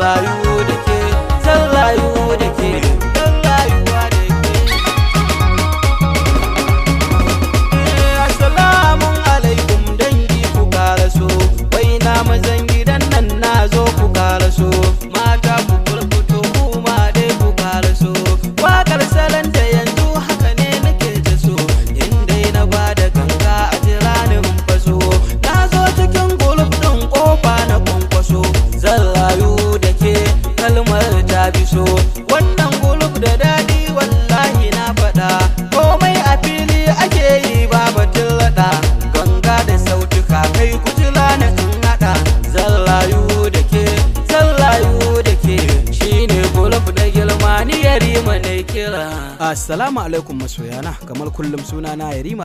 Rayu da ke, zan rayu da ke, zan rayuwa da ke. Assalamun alaikum dangi, ku karaso. Wai na mazan gidan nan, na zo, ku karaso. Mata ku furfuto, kuma dai ku karaso. Wakar salon da yanzu haka ne nake ta so. In dai na bada ganga, a jira ni in faso. Na zo cikin group ɗin, kofa na kwankwaso. Zan rayu da ke, kalmar ta fi so. Wannan group da daɗi, wallahi na faɗa. Komai a fili ake yi, ba batun raɗa. Ganga da sautuka, kai kujila na in haɗa. Zan rayu da ke, zan rayu da ke. Shine group na girma, ni Yarima ne kira. Assalamu alaikum masoyana, kamar kullum suna na Yarima,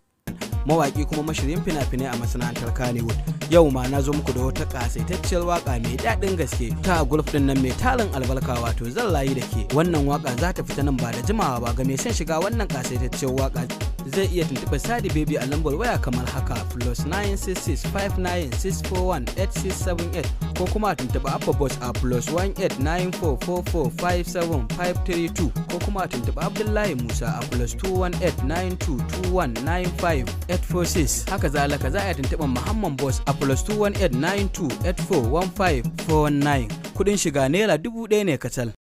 mawaƙi kuma mashirin fina-finai a masana'antar Kannywood. Yau ma na zo muku da wata ƙasaitacciyar waka mai daɗin gaske ta group ɗin nan mai tarin albarka, wato Zan Rayu da Ke. Wannan waka za ta fita nan ba da jimawa ba. Ga mai son shiga wannan ƙasaitacciyar waka, zai iya tuntuɓar Sadi Baby a lambar waya kamar haka: +966596418678, ko kuma a tuntuɓi Abba Boss a +18944457532, ko kuma a tuntuɓi Abdullahi Musa a +218922195846. Haka zalika za a tuntuɓar Muhammad Boss a +21892841549. Kuɗin shiga ₦1,000 ne kacal.